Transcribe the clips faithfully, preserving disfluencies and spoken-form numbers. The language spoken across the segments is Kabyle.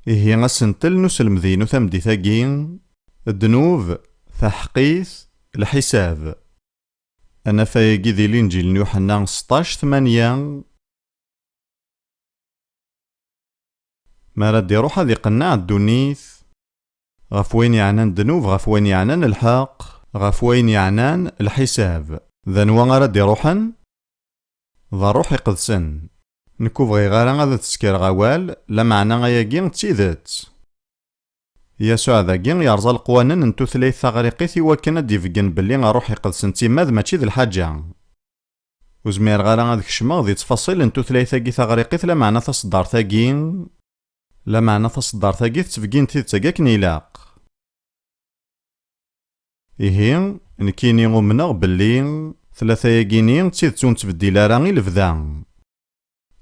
Ihi asentel n uselmed-inu tameddit-agi, ddnub, taḥqit, lḥisab. Ad naf ayagi di Linǧil n Yuḥenna seṭṭac tmanya. Mi ara d-iruḥ ad iqenneɛ ddunit ɣef wayen yeɛnan ddnub, ɣef wayen yeɛnan lḥeqq, ɣef wayen yeɛnan lḥisab. D anwa ara d-iruḥen? D Ṛṛuḥ Iqedsen. Nekk ur bɣiɣ ara ad d-ssekreɣ awal, lameɛna ayagi d tidet. Yasuɛ dagi yerẓa leqwanen n tutlayt taɣriqit i wakken ad d-ibeggen belli Ṛṛuḥ Iqedsen d timmad mačči d lḥaǧa. Ur zmireɣ ara ad kecmeɣ di ttfaṣil n tutlayt-agi taɣriqit, lameɛna taṣeddart-agi, lameɛna taṣeddart-agi tettbeggin tidet-agi akken ilaq. Ihi, nekkini umneɣ belli tlata-yagini d tidet ur nettbeddil ara i lebda.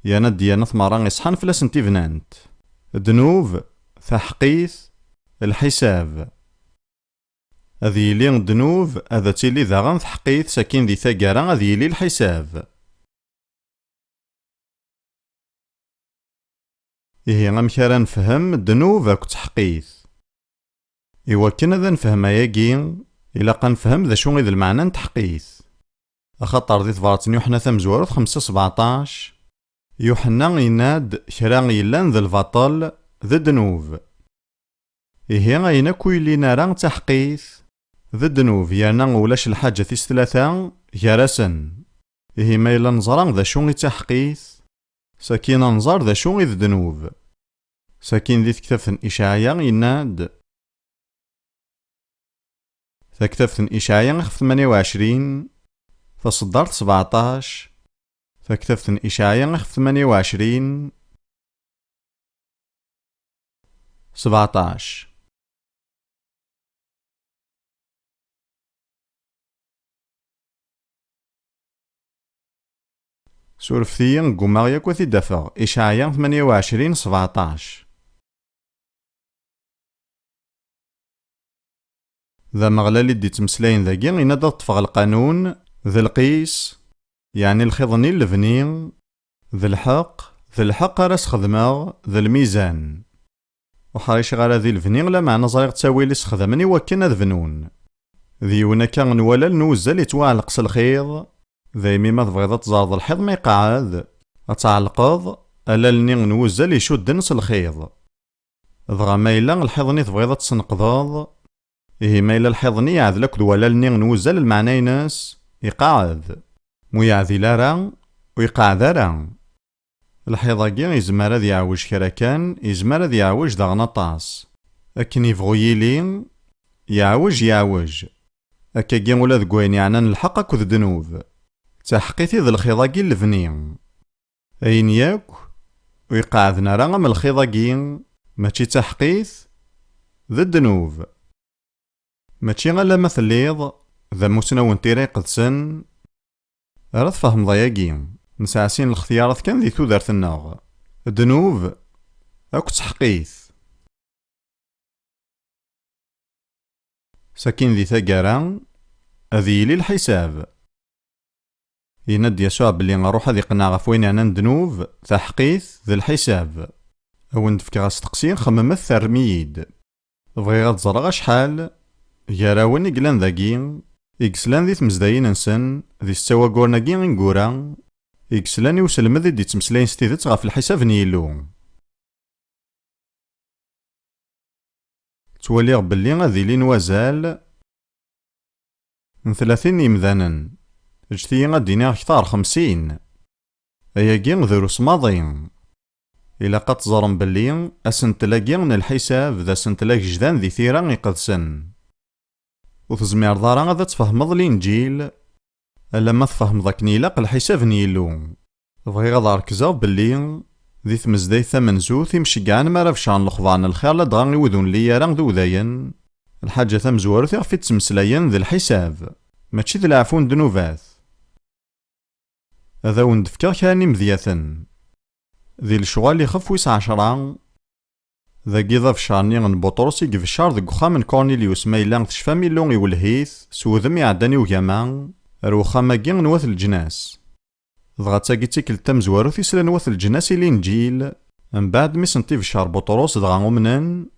Yerna ddyanat merra iṣḥan fell-asent i bnant. Ddnub, taḥqit, lḥisab. Ad yili ddnub, ad tili daɣen teḥqit, sakin di taggara ad yili lḥisab. Ihi amek ara nefhem ddnub akked teḥqit? Iwakken ad nefhem ayagi, ilaq ad nefhem d acu i d lmeɛna n teḥqit. Axaṭer di tebrat n Yuḥenna tamezwarut xemsa sbeɛṭac, Yuḥenna yenna-d kra yellan d lbaṭel, d ddnub. Ihi ayen akk ur yellin ara d taḥqit, d ddnub, yerna ulac lḥaǧa tis tlata gar-asen. Ihi ma yella neẓra d acu i d taḥqit, sakin ad nẓer d acu i d ddnub. Sakin di tektabt n Icɛaya yenna-d, taktabt n Icɛaya ixef tmanya u ɛecrin, taṣeddart sbeɛṭac, taktabt n Icɛaya ixef tmanya u ɛecrin, sbeɛṭac. Surfet-iyi, ggumaɣ yakk ad t-id-afeɣ. Icɛaya tmanya u ɛecrin sbeɛṭac. D Ameɣlal i d-ittmeslayen dagi, yenna-d ad ṭṭfeɣ lqanun, d lqis, yeɛni lxiḍ-nni n lebni, d lḥeqq, d lḥeqq ara sxedmeɣ, d lmizan. Ur ḥriceɣ ara di lebni, lameɛna ẓriɣ ttawil i sxedmen i wakken ad bnun. D yiwen akka n walal n uzzal yettwaɛelleq s lxiḍ, daymi ma tebɣiḍ ad teẓreḍ lḥiḍ ma iqeɛɛed, ad tɛelqeḍ alal-nni n wuzzal icudden s lxiḍ. Dɣa ma yella lḥiḍ-nni tebɣiḍ ad t-tesneqdeḍ, ihi ma yella lḥiḍ-nni yeɛdel akked walal-nni n wuzzal, lmeɛna-ines iqeɛɛed. Ma ur yeɛdil ara, ur iqeɛɛed ara. Lḥiḍ-agi yezmer ad yeɛwej kra kan, yezmer ad yeɛwej daɣen aṭas. Akken yebɣu yili, yeɛwej, yeɛwej. Akkagi ula deg wayen yeɛnan lḥeqq akked ddnub. D taḥqit i d lxiḍ-agi n lebni. Ayen yakk ur iqeɛɛden ara am lxiḍ-agi, mačči d taḥqit, d ddnub. Mačči alamma telliḍ d amussnaw n Tira Iqedsen ara tfehmeḍ ayagi. Nesɛa sin lextiyarat kan di tudert-nneɣ, ddnub akked teḥqit. Sakin di taggara, ad yili lḥisab. Yenna-d Yasuɛ belli Ṛṛuḥ ad iqenneɛ ɣef wayen yeɛnan ddnub, taḥqit, d lḥisab. A wen-d-fkeɣ asteqsi, xemmemet, terrem-iyi-d. Bɣiɣ ad ẓreɣ acḥal gar-awen i yellan dagi, i yeslan di tmezdayin-nsen, di setta wagguren-agi ineggura, i yeslan i uselmed i d-ittmeslayen s tidet ɣef lḥisab n Yillu. Ttwaliɣ belli ad ilin wazal n tlatin n yimdanen. Ǧǧet-iyi ad d-iniɣ kter xemsin. Ayagi drus maḍi. Ilaq ad teẓrem belli asentel-agi n lḥisab d asentel agejdan di Tira Iqedsen. Ur tezmireḍ ara ad tfehmeḍ Linǧil alamma tfehmeḍ akken ilaq lḥisab n Yillu. Bɣiɣ ad rekzeɣ belli di tmezdayt tamenzut, imceggɛen mi ara becɛen lexbar n lxir ladɣa i wid ur nelli ara d udayen, lḥaǧa tamezwarut iɣef i ttmeslayen d lḥisab, mačči d leɛfu n ddnubat. Ad awen-d-fkeɣ kra n imedyaten. Di Lecɣal ixef wis ɛecṛa, dagi d abeccer-nni n Buṭrus i ibeccer deg uxxam n Kornilyus, ma yella tecfam Illu iwelleh-it s wudem iɛeddan i ugama, ar uxxam-agi n wat leǧnas. Dɣa d tagi d tikkelt tamezwarut i slan wat leǧnas i Linǧil, Mbeɛd mi sen-t-ibeccer Buṭrus dɣa umnen,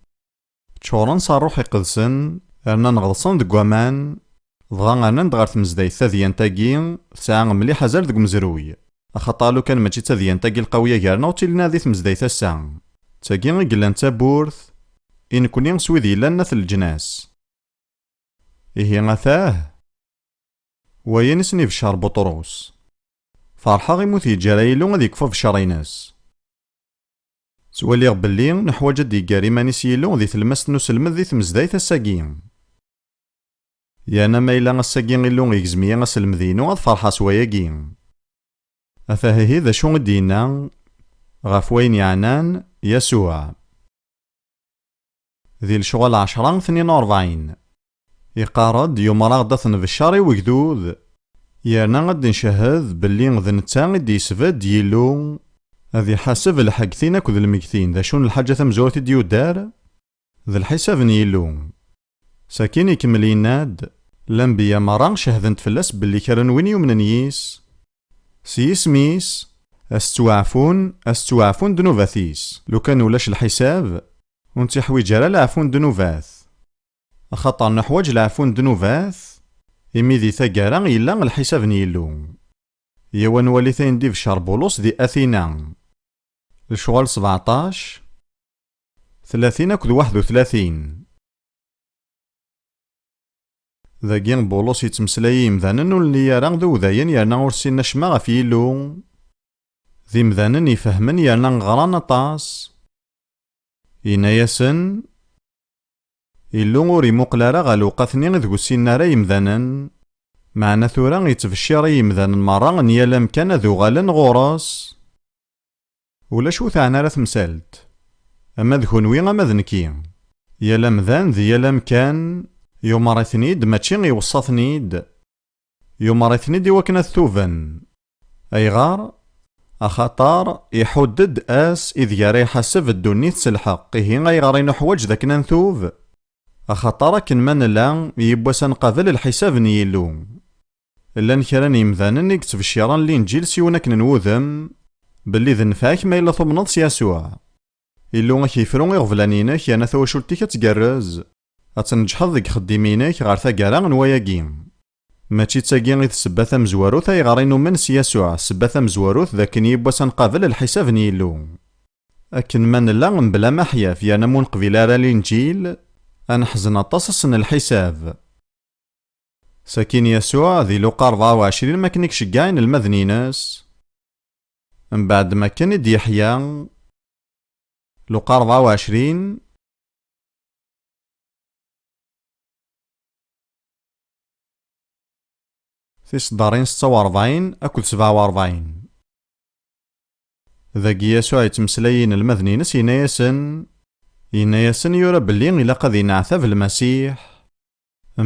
ččuren s Ṛṛuḥ Iqedsen, rnan ɣeḍsen deg waman, dɣa rnan-d ɣer tmezdayt tadyant-agi, tesɛa mliḥ azal deg umezruy, axaṭer lukan mačči d tadyant-agi lqawya gar-neɣ ur ttilin ara di tmezdayt ass-a. D tagi i yellan d tawwurt i nekni s wid yellan n at leǧnas. Ihi atah, wayen i sen-ibeccer Buṭrus. Ferḥeɣ imi ur t-yeǧǧi ara Yillu ad yekfu abeccer-ines. Ttwaliɣ belli neḥwaǧ ad d-yeggar iman-is Yillu di tlemmast n uselmed di tmezdayt ass-agi. Yerna ma yella ass-agi Illu igzem-iyi aselmed-inu, ad ferḥeɣ s wayagi. Atah ihi d acu i d-yenna ɣef wayen yeɛnan Yasuɛ. Di Lecɣal ɛecra tnin u rebɛin, iqqar-d: "Yumeṛ-aɣ-d ad t-nbeccer i wegdud, yerna ad d-ncehhed belli d netta i d-yesbedd Yillu, ad iḥaseb lḥegtin akked lmegtin." D acu n lḥaǧa tamezwarut i d-yudar? D lḥisab n Yillu. Sakin ikemmel yenna-d: "Lanbeyya merra cehden-d fell-as belli kra n win yumnen yis-, s yisem-is, a s-ttwaɛfun, a s-ttwaɛfun ddnubat-is." Lukan ulac lḥisab, ur nettiḥwiǧ ara leɛfu n ddnubat. Axaṭer neḥwaǧ leɛfu n ddnubat, imi di taggara yella lḥisab n Yillu. Yaw ad nwali tayen d-ibeccer Bulus di Atina. Lecɣal sbeɛṭac, tlatin akked waḥed u tlatin. Dagi Bulus yettmeslay i yimdanen ur nelli ara d udayen yerna ur ssinen acemma ɣef Yillu. D imdanen ifehmen yerna ɣran aṭas. Yenna-yasen: "Illu ur imuqel ara ɣer lewqat-nni ideg ur ssinen ara yimdanen, meɛna tura yettbeccir i yimdanen merra n yal amkan ad uɣalen ɣur-s." Ulac ur teɛna ara temsalt, ama d kunwi ama d nekki. Yal amdan d yal amkan, yumeṛ-iten-id, mačči iweṣṣa-ten-id. Yumeṛ-iten-id i wakken ad tuben. Ayɣer? Axaṭer iḥudd-d ass ideg ara iḥaseb ddunit s lḥeqq. Ihi ayɣer i nuḥwaǧ d akken ad ntub? Axaṭer akken ma nella, yiwwas ad nqabel lḥisab n Yillu. Llan kra n yimdanen i yettbecciren Linǧil s yiwen akken n wudem, belli d nnfeɛ-ik ma yella tumneḍ s Yasuɛ. Illu ad k-yefru iɣeblan-inek yerna tawacult-ik ad tgerrez. Ad tneǧḥeḍ deg ixeddim-inek ɣer taggara n wayagi. Mačči d tagi i d ssebba tamezwarut ayɣer i numen s Yasuɛ, ssebba tamezwarut d akken yiwwas ad nqabel lḥisab n Yillu. Akken ma nella mebla maḥyaf yerna ma ur neqbil ara Linǧil, ad neḥzen aṭas ass n lḥisab. Sakin Yasuɛ di Luqa rebɛa u ɛecrin, makken i iceggeɛ inelmaden-ines, mbeɛd makken i d-yeḥya, Luqa rebɛa u ɛecrin, tiseddarin setta u rebɛin akked sebɛa u rebɛin. Dagi Yasuɛ yettmeslay i yinelmaden-ines, yenna-yasen, yenna-yasen yura belli ilaq ad yenneɛtab Lmasiḥ,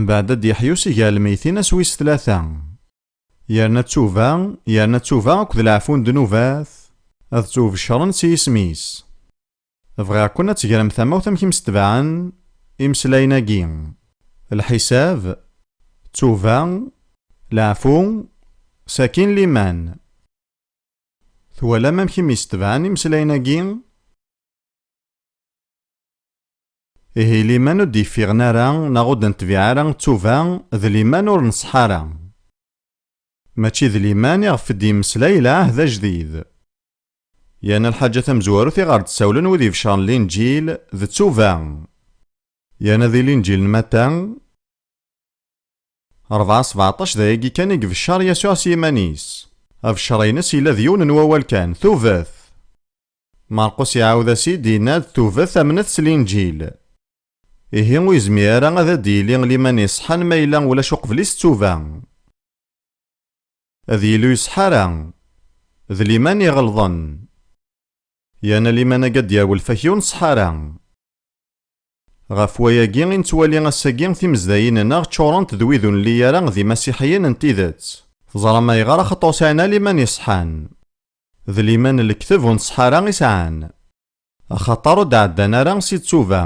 mbeɛd ad d-yeḥyu si gar lmeytin ass wis tlata. Yerna ttuba, yerna ttuba akked leɛfu n ddnubat, ad ttubecren s yisem-is. Bɣiɣ-ken ad tegrem tamawt amek i msetbaɛen imeslayen-agi: lḥisab, ttuba, leɛfu, sakin liman. Twalam amek i myesetbaɛen imeslayen-agi? Ihi liman ur d-yeffiɣen ara neɣ ur d-netbiɛ ara ttuba, d liman ur nṣeḥḥa ara. Mačči d liman iɣef d-yemmeslay lɛahd ajdid. Yerna lḥaǧa tamezwarut i ɣer d-ssawlen wid ibecren Linǧil d ttuba. Yerna di Linǧil n Matta, rebɛa sbeɛṭac d ayagi kan i ibeccer Yasuɛ s yiman-is. Abeccer-ines yella d yiwen n wawal kan, tubet. Marqus iɛawed-as-id, yenna-d: "Tubet, amnet s Linǧil." Ihi ur yezmir ara ad d-yili liman iṣeḥḥan ma yella ulac uqbel-is ttuba. Ad yili ur iṣeḥḥa ara. D liman iɣelḍen. Yerna liman-agi ad d-yerwel fak-i ur nṣeḥḥa ara. Ɣef wayagi i nettwali ass-agi timezdayin-nneɣ ččurent d wid ur nelli ara d imasiḥiyen n tidet. Teẓram ayɣer? Axaṭer ur sɛin ara liman iṣeḥḥan. D liman n lekteb ur nṣeḥḥa ara i sɛan. Axaṭer ur d-ɛeddan ara si ttuba.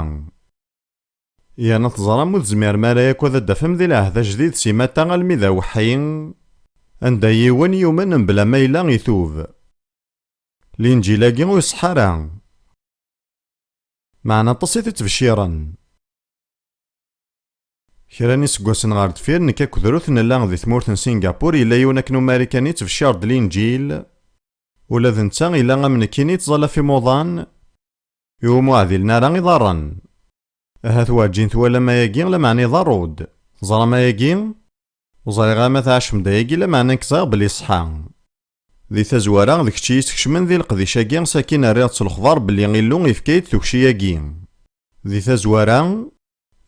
Yerna teẓram ur tezmirem ara yakk ad d-tafem di lɛehd ajdid si Matta almi d aweḥḥi, anda yiwen yumen mebla ma yella itub. Linǧil-agi ur iṣeḥḥa ara. Meɛna aṭas i t-ittbecciren. Kra n iseggasen ɣer deffir, nekk akked Ruth nella di tmurt n Singapur, yella yiwen akken Umarikani yettbecciṛ-d Linǧil. Ula d netta yella am nekkini yettẓalla ɣef imuḍan, iwumi ur ɛdilen ara iḍarren. Ahat werǧin twalam ayagi, lameɛna iḍerru-d. Teẓram ayagi? Ur ẓriɣ ara ma tɛacem-d ayagi, lameɛna nekk ẓriɣ belli ṣṣeḥḥa. Di tazwara, d kečč i yi-skecmen di leqdic-agi, sakin rriɣ-d s lexbar belli Illu yefka-yi-d tukci-agi. Di tazwara,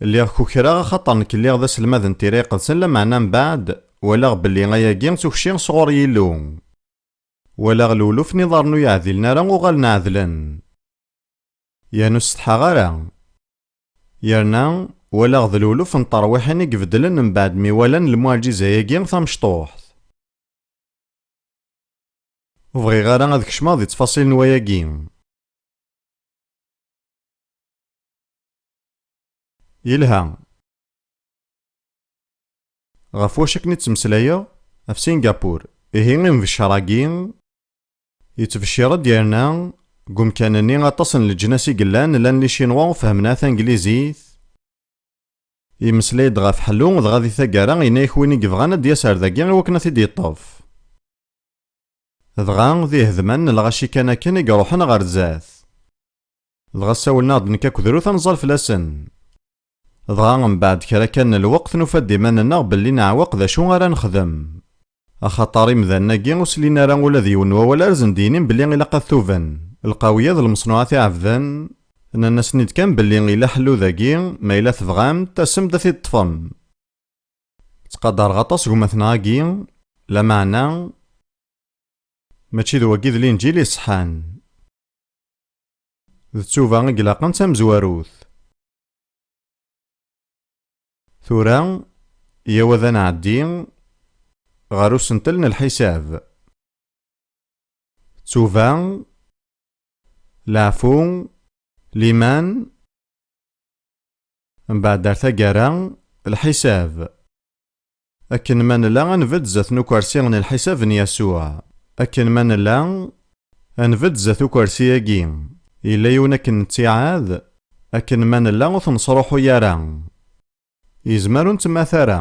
lliɣ kukreɣ axaṭer nekk lliɣ d aselmad n Tira Iqedsen, lameɛna mbeɛd, walaɣ belli ayagi d tukci sɣur Yillu. Walaɣ lewluf n iḍarren ur yeɛdilen ara uɣalen ɛedlen. Yerna ur setḥaɣ ara. Yerna, walaɣ d lewluf n terwiḥin i ibeddlen mbeɛd mi walan lmuɛǧiza-agi tamecṭuḥt. Ur bɣiɣ ara ad kecmeɣ di ttfaṣil n wayagi. Yelha. Ɣef wacu akken i ttmeslayeɣ? Ɣef Singapur. Ihi, imbeccer-agi yettbecciṛ-d yerna deg umkan-nni aṭas n leǧnas i yellan, llan Licinwa ur fehhmen ara tanglizit. Yemmeslay-d ɣef ḥellu, dɣa di taggara yenna-yak win i yebɣan ad d-yas ar dagi i wakken ad t-id-yeṭṭef. Dɣa d ihedman n lɣaci kan akken i iruḥen ɣer zdat. Dɣa ssawlen-aɣ-d nekk akked Ruth ad nẓal fell-asen. Dɣa mbeɛd kra kan n lweqt nufa-d iman-nneɣ belli neɛweq d acu ara nexdem. Axaṭer imdanen-agi ur slin ara ula d yiwen n wawal ara sen-d-yinin belli ilaq ad tuben. Lqawiya d lmeṣnuɛat i ɛebden, nnan-asen-id kan belli ila ḥellu dagi, ma yella tebɣam-t, asem-d ad t-id-ṭṭfem. Ttqadareɣ aṭas gma-tneɣ-agi, lameɛna mačči d wagi d Linǧil iṣeḥḥan. D ttuba i ilaqen d tamezwarut. Tura, yaw ad nɛeddi ɣer usentel n lḥisab. Ttuba, leɛfu, liman, mbeɛd ar taggara, lḥisab. Akken ma nella, ad nbedd zdat n ukersi n lḥisab n Yasuɛ. Akken ma nella, ad nbedd zdat ukersi-agi. Yella yiwen akken nettiɛad, akken ma nella ur t-nesruḥuy ara. Yezmer ur nettemmat ara.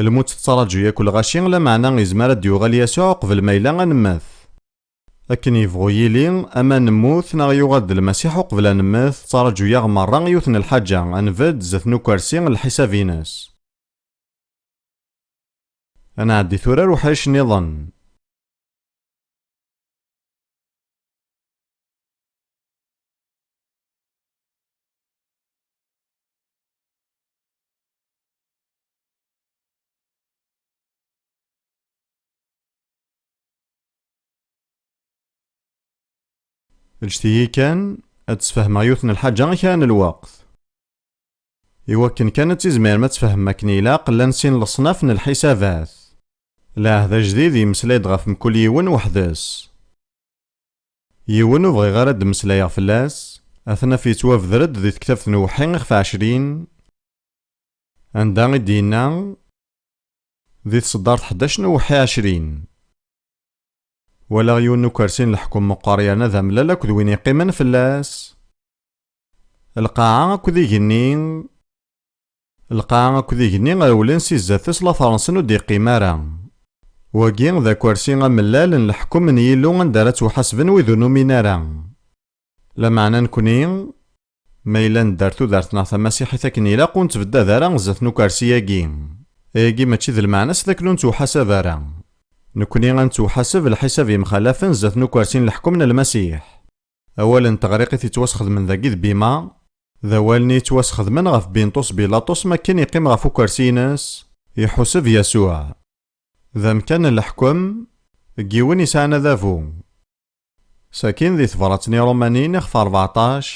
Lmut tettraǧu yakk lɣaci, lameɛna yezmer ad d-yuɣal Yasuɛ uqbel ma yella ad nemmet. Akken yebɣu yili, ama nemmut neɣ yuɣal-d Lmasiḥ uqbel ad nemmet, tettraǧu-yaɣ merra yiwet n lḥaǧa, ad nbedd zdat n ukersi n lḥisab-ines. Ad nɛeddi tura ar uḥric nniḍen. Ǧǧet-iyi kan ad d-sfehmeɣ yiwet n lḥaǧa i kra n lweqt. Iwakken kan ad tizmirem ad tfehmem akken ilaq, llan sin leṣnaf n lḥisabat. Lɛehd ajdid yemmeslay-d ɣef mkul yiwen weḥd-s. Yiwen ur bɣiɣ ara ad d-mmeslayeɣ fell-as, ad t-naf yettwabder-d di tektabt n uweḥḥi ixef ɛecrin, anda i d-yenna, di tseddart ḥdac n uweḥḥi ɛecrin. Walaɣ yiwen n ukersi n leḥkem meqqer yerna d amellal akked win yeqqimen fell-as. Lqaɛa akked igenni, lqaɛa akked igenni rewlen si zdat-s later-nsen ur d-iqqim ara. Wagi d akersi amellal n leḥkem n Yillu anda ara ttwaḥasben wid ur numin ara. Lameɛna nekni, ma yella nedder tudert-nneɣ tamasiḥit akken ilaq, ur nettbeddad ara zdat n ukersi-agi. Ayagi mačči d lmeɛna-s d akken ur nettwaḥasab ara. Nekni ad nettwaḥaseb lḥisab yemxalafen zdat n ukersi n leḥkem n Lmasiḥ. Awal n teɣriqit yettwasxedmen dagi d Bima, d awalen i yettwasxedmen ɣef Binṭus Bilaṭus mi akken yeqqim ɣef ukersi-ines, iḥuseb Yasuɛ. D amkan n leḥkem n yiwen yesɛan adabu. Sakin di tebrat n Iṛumaniyen ixef rbeɛṭac,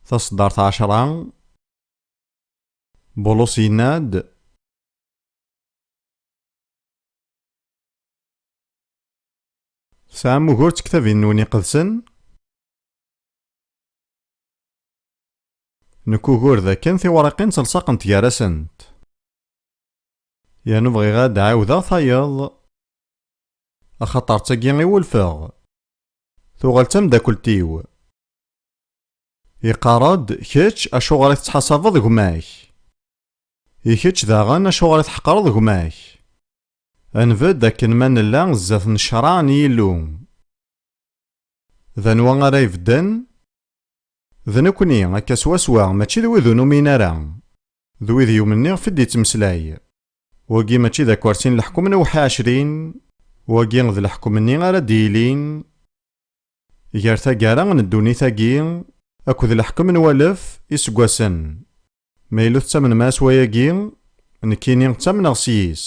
taṣeddart ɛecra, Bulus yenna-d, tesɛam ugur d tektabin-nwen iqedsen? Nekk ugur d akken tiwriqin ttlsaqent gar-asent. Yernu bɣiɣ ad d-ɛiwdeɣ tayeḍ, axaṭer d tagi i wulfeɣ. Tuɣal d tameddakelt-iw. Iqqar-d: "Kečč, acuɣer i tettḥasabeḍ gma-k? I kečč daɣen, acuɣer i tḥeqreḍ gma-k?" Ad nbedd akken ma nella zdat n ccṛeɛ n Yillu. D anwa ara ibedden? D nekkni, akka swaswa, mačči d wid ur numin ara. D wid yumnen iɣef i d-ittmeslay. Wagi mačči d akersi n leḥkem n uḥiɛecrin, wagi d leḥkem-nni ara d-yilin gar taggara n ddunit-agi akked leḥkem n walef iseggasen. Ma yella ur tettamnem ara s wayagi, nekkini ttamneɣ s yis.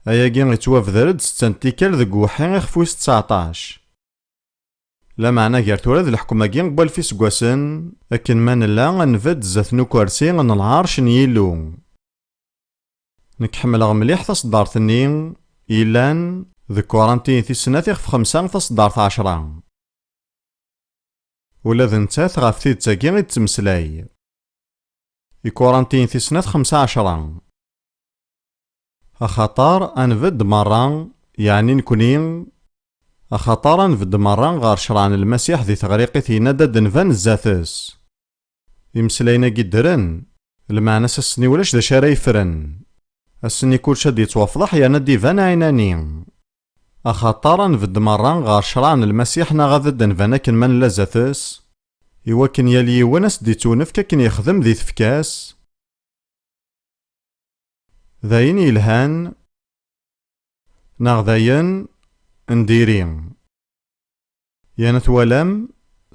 Ayagi yettwabder-d setta n tikkal deg uweḥḥi ixef wis tseɛṭac. Lameɛna gar tura d leḥkem-agi n walef iseggasen, akken ma nella, ad nbedd zdat n ukersi n lɛerc n Yillu. Nekk ḥemmleɣ mliḥ taṣeddart-nni yellan deg Kurantiyen tis snat ixef xemsa taṣeddart ɛecra. Ula d nettat ɣef tidet-agi i d-tettmeslay. Ikurantiyen tis snat xemsa ɛecra. Axaṭer ad nbedd merra, yeɛni nekni, axaṭer ad nbedd merra ɣer ccṛeɛ n Lmasiḥ di teɣriqit, yenna-d ad d-nban zdat-s. Imeslayen-agi ddren, lmeɛna-s ass-nni ulac d acu ara yeffren. Ass-nni kullec ad d-yettwafḍeḥ yerna ad d-iban ɛinani. Axaṭer ad nbedd merra ɣer ccṛeɛ n Lmasiḥ neɣ ad d-nban akken ma nella zdat-s, iwakken yal yiwen ad s-d-ittunefk akken yexdem di tfekka-s, d ayen yelhan neɣ d ayen n diri. Yerna twalam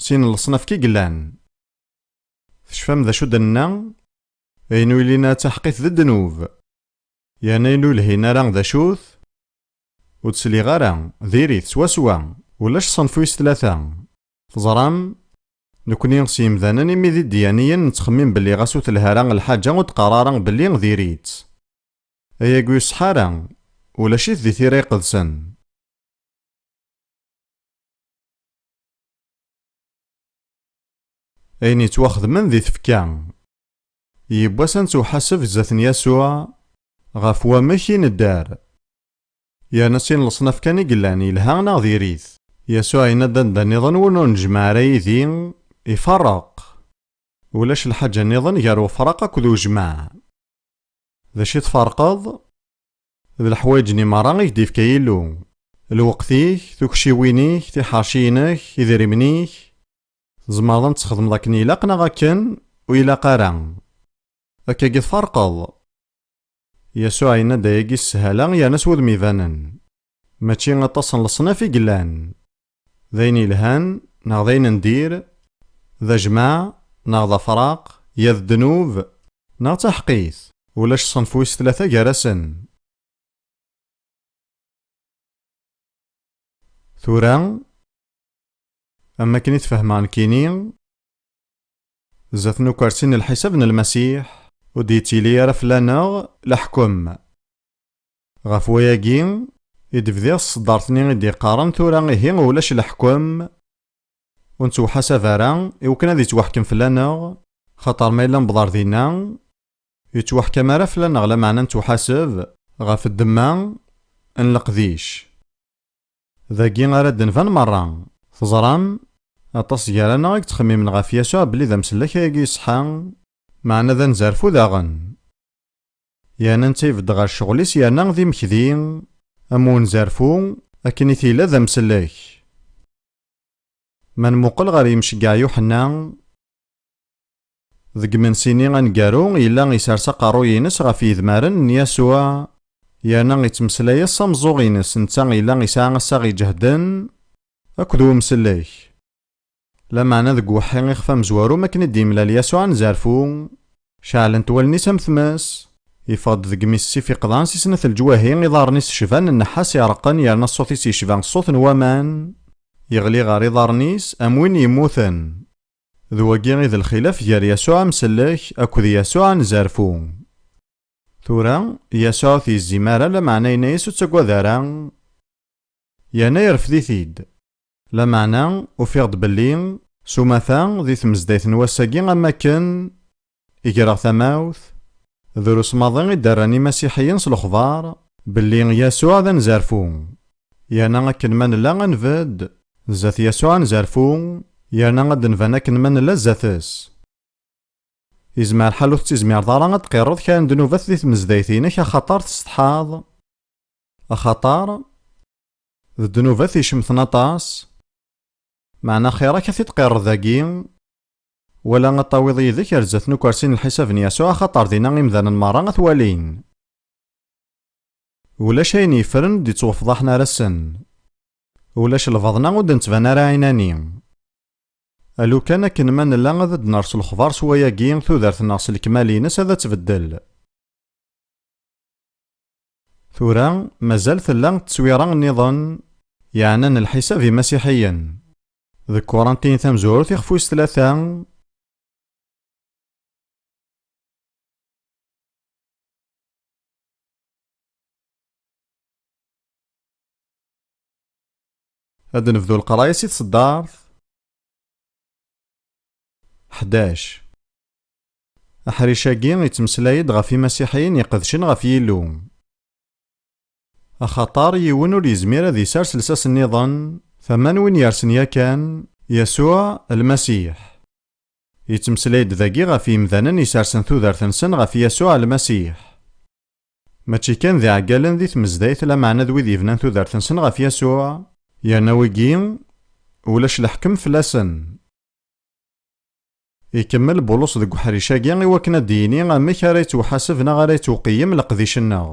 sin n leṣnaf i yellan. Tecfam d acu d-nenna? Ayen ur yellin ara d taḥeqqit d ddnub. Yerna ayen ur yelhin ara d acu-t? Ur d-sliɣ ara, diri-t swaswa, ulac ṣṣenf wis tlata. Teẓram, nekni s yemdanen imi d idyaniyen nettxemmim belli ɣas ur telha ara lḥaǧa ur d-qqar ara belli diri-tt. Ayagi ur iṣeḥḥa ara, ulac-it di tira iqedsen. Ayen yettwaxedmen di tfekka. Yiwwas ad nettwaḥaseb zdat n Yasuɛ ɣef wamek i nedder. Yerna sin leṣnaf kan i yellan, yelha neɣ diri-t. Yasuɛ yenna-d anda nniḍen win ur nejmeɛ ara yid-i, iferreq. Ulac lḥaǧa nniḍen gar wefraq akked ujmaɛ. D acu i tferqeḍ? D leḥwayeǧ-nni merra i k-d-ifka Yillu. Lweqt-ik, tukciwin-ik, tiḥerci-inek, idrimen-ik. Tzemreḍ ad tt-txedmeḍ akken ilaq neɣ akken ur ilaq ara. Akkagi tferqeḍ. Yasuɛ yenna-d ayagi s sshala yerna s wudem ibanen. Mačči aṭas n leṣnaf i yellan. D ayen yelhan, neɣ d ayen n dir, d ajmaɛ, neɣ d afraq, ya d ddnub, neɣ d taḥeqqit, ulac ṣṣenf wis tlata gar-asen. Tura, am wakken i t-fehmeɣ nekkini, zdat n ukersi n lḥisab n Lmasiḥ, ur d-yettili ara fell-aneɣ leḥkem. Ɣef wayagi i d-bdiɣ s tseddart-nni i d-iqqaren tura ihi ulac leḥkem, ur nettwaḥasab ara, iwakken ad yettwaḥkem fell-aneɣ, xaṭer ma yella newweḍ ar dinna, yettwaḥkam ara fell-aneɣ, lameɛna nettwaḥaseb ɣef ddemma n leqdic. Dagi ara d-nban merra. Teẓram, aṭas gar-aneɣ i yettxemmimen ɣef Yasuɛ belli d amsellek ayagi iṣeḥḥa, meɛna d anezzarfu daɣen. Yerna netta ibedd ɣer ccɣel-is yerna d imekdi am unezzarfu akken i t-yella d amsellek. Ma nmuqel ɣer yimceggeɛ Yuḥenna, deg imensi-nni aneggaru, yella isers aqerruy-ines ɣef yedmaren n Yasuɛ, yerna ittmeslay-as s ameẓẓuɣ-ines, netta yella yesɛa assaɣ iǧehden akked umsellek. Lameɛna deg uweḥḥi ixef amezwaru, mi akken i d-yemlal Yasuɛ anezzarfu, ceɛlent wallen-is am tmes. Yeffeɣ-d deg imi-s ssif iqḍan si snat leǧwahi, iḍarren-is cban nneḥḥas ireqqen, yerna ṣṣut-is yecba ṣṣut n waman. Yeɣli ɣer iḍarren-is am win yemmuten. D wagi i d lxilaf gar Yasuɛ amsellek akked Yasuɛ anezzarfu. Tura, Yasuɛ ur t-yezzim ara, lameɛna yenna-yas ur ttagad ara, yerna yerfed-it-id. Lameɛna, ufiɣ-d belli, s umata, di tmezdayt n wass-agi am wakken i greɣ tamawt, drus maḍi i d-rran imasiḥiyen s lexbar belli Yasuɛ d anezzarfu. Yerna akken ma nella ad nbedd zdat Yasuɛ anezzarfu, yerna ad d-nban akken ma nella zdat-s. Yezmer lḥal ur tettizmireḍ ara ad d-tqirreḍ kra n ddnubat di tmezdayt-inek, axaṭer tessetḥaḍ. Axaṭer d ddnubat icemten aṭas. Meɛna xir-ak ad t-id-tqirreḍ dagi, wala ad tawiḍ yid-k ar zdat n ukersi n lḥisab n Yasuɛ, axaṭer dinna imdanen merra ad t-walin. Ulac ayen yeffren ur d-ittwafḍaḥen ara ass-n. Ulac lbaḍna ur d-nettban ara ɛinani. Alukan akken ma nella ad d-ners lexbar s wayagi, tudert-nneɣ s lekmal-ines ad tbeddel. Tura, mazal tella tteswira nniḍen yeɛnan lḥisab imasiḥiyen. Deg Kurantiyen tamezwarut ixef wis tlata, ad d-nebdu leqraya si tseddart. Ḥdac. Aḥric-agi yettmeslay-d ɣef imasiḥiyen iqedcen ɣef Yillu. Axaṭer yiwen ur yezmir ad isers lsas nniḍen tama n win yersen yakan, Yasuɛ Lmasiḥ. Yettmeslay-d dagi ɣef yimdanen isersen tudert-nsen ɣef Yasuɛ Lmasiḥ. Mačči kan d iɛeggalen di tmezdayt, lameɛna d wid yebnan tudert-nsen ɣef Yasuɛ, yerna wigi ulac leḥkem fell-asen. Ikemmel Bulus deg uḥric-agi i wakken ad d-yini amek ara yettwaḥaseb neɣ ara yettwqeyyem leqdic-nneɣ.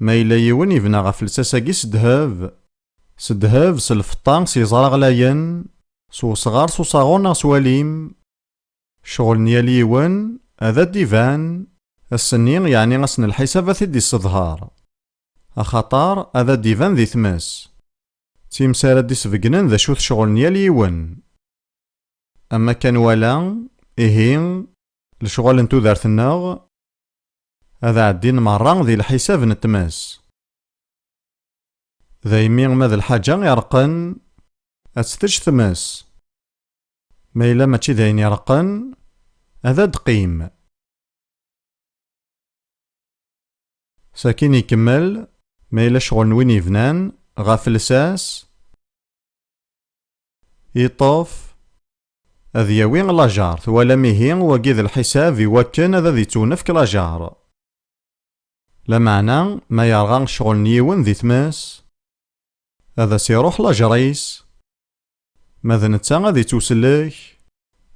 Ma yella yiwen yebna ɣef lsas-agi s ddheb, s ddheb, s lfeṭṭa, s yiẓra ɣlayen, s wesɣar, s usaɣur neɣ s walim, ccɣel n yal yiwen, ad d-iban, ass-nni, yeɛni ass n lḥisab, ad t-id-isseḍher. Axaṭer ad d-iban di tmes. D times ara d-isbeggnen d acu-t ccɣel n yal yiwen. Am akka nwala, ihi, lecɣal n tudert-nneɣ ad ɛeddin merra di lḥisab n tmes. Daymi ma d lḥaǧa ireqqen, ad tt-tečč tmes. Ma yella mačči d ayen ireqqen, ad d-teqqim. Sakin ikemmel, ma yella ccɣel n win yebnan, ɣef lsas, iṭṭef, ad yawi lajer, twalam ihi, wagi d lḥisab i wakken ad, ad ittunefk lajer. Lameɛna, ma yerɣa ccɣel n yiwen di tmes, ad as-iruḥ lajer-is. Ma d netta ad ittusellek,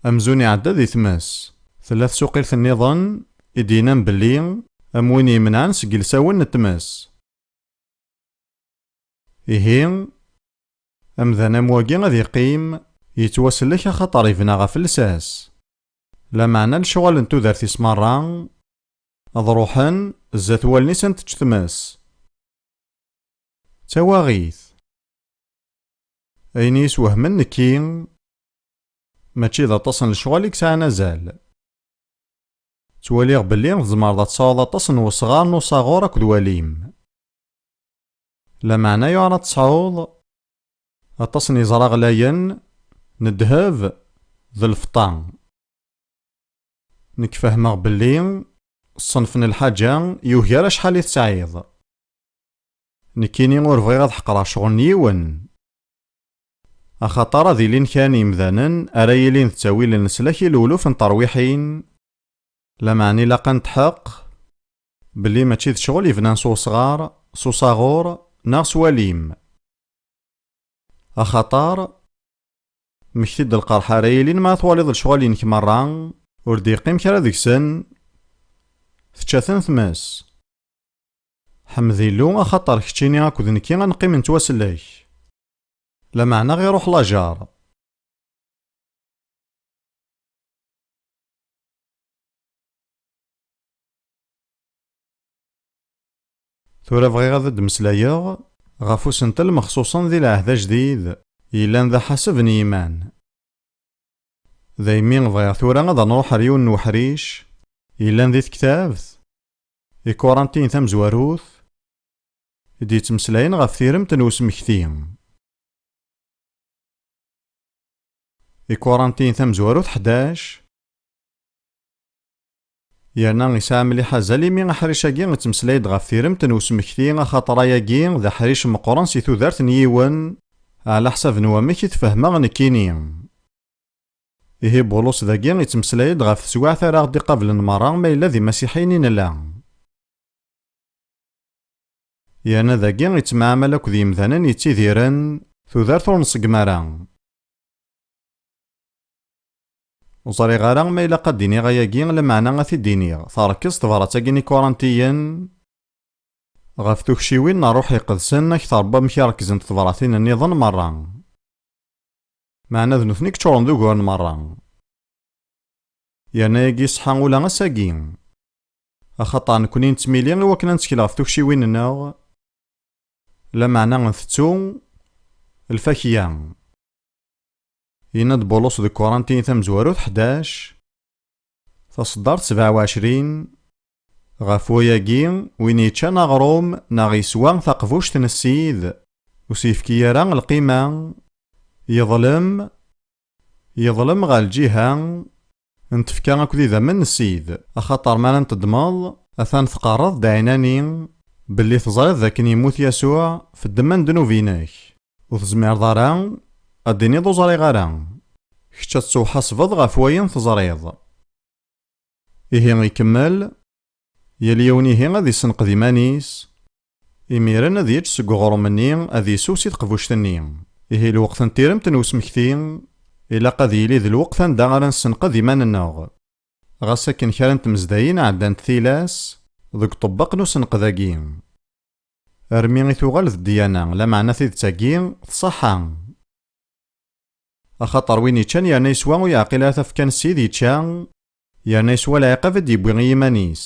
amzun iɛedda di tmes. Tella tsuqilt nniḍen i d-yennan belli am win yemnɛen seg yilsawen n tmes. Ihi, amdan am wagi ad iqqim yettwasellek axaṭer ibna ɣef lsas. Lameɛna lecɣal n tudert-is merra ad ruḥen zdat wallen-is ad ten-tečč tmes. D tawaɣit. Ayen i yi-iswehmen nekki, mačči d aṭas n lecɣal i yesɛan azal. Ttwaliɣ belli tzemreḍ ad tesɛuḍ aṭas n wesɣar n usaɣur akked walim. Lameɛna yuɛer ad tesɛuḍ aṭas n yiẓra ɣlayen n ddheb d lfeṭṭa. Nekk fehmeɣ belli ṣṣenf n lḥaǧa yugar acḥal i tesɛiḍ. Nekkini ur bɣiɣ ad ḥeqreɣ ccɣel n yiwen. Axaṭer ad ilin kra n yimdanen ara yilin d ttawil n leslak i lewluf n terwiḥin, lameɛna ilaq ad netḥeqq belli mačči d ccɣel yebnan s usɣar, s usaɣur, neɣ s walim. Axaṭer, mmekti-d lqerḥ ara yilin ma twaliḍ lecɣal-inek merra, ur d-yeqqim kra deg-sen, tečča-ten tmes. Ḥmed Illu, axaṭer keččini akked nekki ad neqqim nettwasellek. Lameɛna ɣ-iruḥ lajer. Tura bɣiɣ ad d-mmeslayeɣ ɣef usentel mexṣuṣen di lɛehd ajdid, yellan d aḥaseb n yiman. Daymi bɣiɣ tura ad nruḥ ar yiwen n uḥric yellan di tektabt, Ikurantiyen tamezwarut, i d-yettmeslayen ɣef tiremt n usmekti. Ikurantiyen tamezwarut ḥdac. Yerna yesɛa mliḥ azal imi aḥric-agi yettmeslay-d ɣef tiremt n usmekti, axaṭer ayagi d aḥric meqqren si tudert n yiwen, ɛla ḥsab n wamek i t-fehmeɣ nekkini. Ihi Bulus dagi ittmeslay-d ɣef teswiɛt ara ɣ-d-iqablen merra ma yella d imasiḥiyen i nella. Yerna dagi ittemɛamal akked yemdanen yettidiren, tudert ur nṣeggem ara. Ur ẓriɣ ara ma ilaq ad d-iniɣ ayagi, lameɛna ad t-id-iniɣ, terkez tebrat-agi n Ikurantiyen ɣef tukciwin n Ṛṛuḥ Iqedsen akteṛ n wamek i rekzent tebratin nniḍen merra. Meɛna d nutni i yeččuren d uguren merra. Yerna ayagi iṣeḥḥa ula ass-agi. Axaṭer nekni nettmili i wakken ad nettkel ɣef tukciwin-nneɣ, lameɛna ntettu lfakya. Yenna-d Bulus deg Kurantiyen tamezwarut ḥdac, taṣeddart sebɛa u ɛecrin, ɣef wayagi, win yeččan aɣrum neɣ yeswa taqbuct n Ssid, ur s-yefki ara lqima, yeḍlem, yeḍlem ɣer lǧiha n tfekka akked idammen n Ssid, axaṭer mi ara n-teddmeḍ, atan tqerreḍ-d ɛinani belli teẓriḍ d akken yemmut Yasuɛ f ddemma n ddnub-inek. Ur tezmireḍ ara ad d-tiniḍ ur ẓriɣ ara. Kečč ad tettwḥasbeḍ ɣef wayen teẓriḍ. Ihi ikemmel, yal yiwen ihi ad isenqed iman-is, imiren ad yečč seg uɣrum-nni, ad isew si teqbuct-nni. Ihi lweqt n tiremt n usmekti, ilaq ad yili d lweqt anda ara nessenqed iman-nneɣ. Ɣas akken kra n tmezdayin ɛeddant tilas deg uṭebbeq n usenqed-agi. Armi i tuɣal d ddyana, lameɛna tidet-agi tṣaḥḥa. Axaṭer win yeččan yerna yeswa ur yeɛqil ara tafekka n Ssid yečča, yerna yeswa lɛiqab i d-yewwi i yiman-is.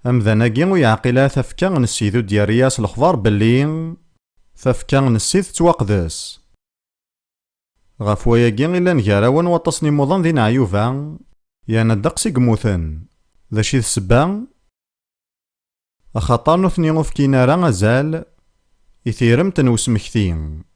Amdan-agi ur yeɛqil ara tafekka n Ssid ur d-yerri ara s lexbar belli tafekka n Ssid tettwaqdes. Ɣef wayagi i llan gar-awen waṭas n imuḍan d ineɛyuba, yerna ddeqs i yemmuten. D acu i d ssebba? Axaṭer nutni ur fkin ara azal i tiremt n usmekti.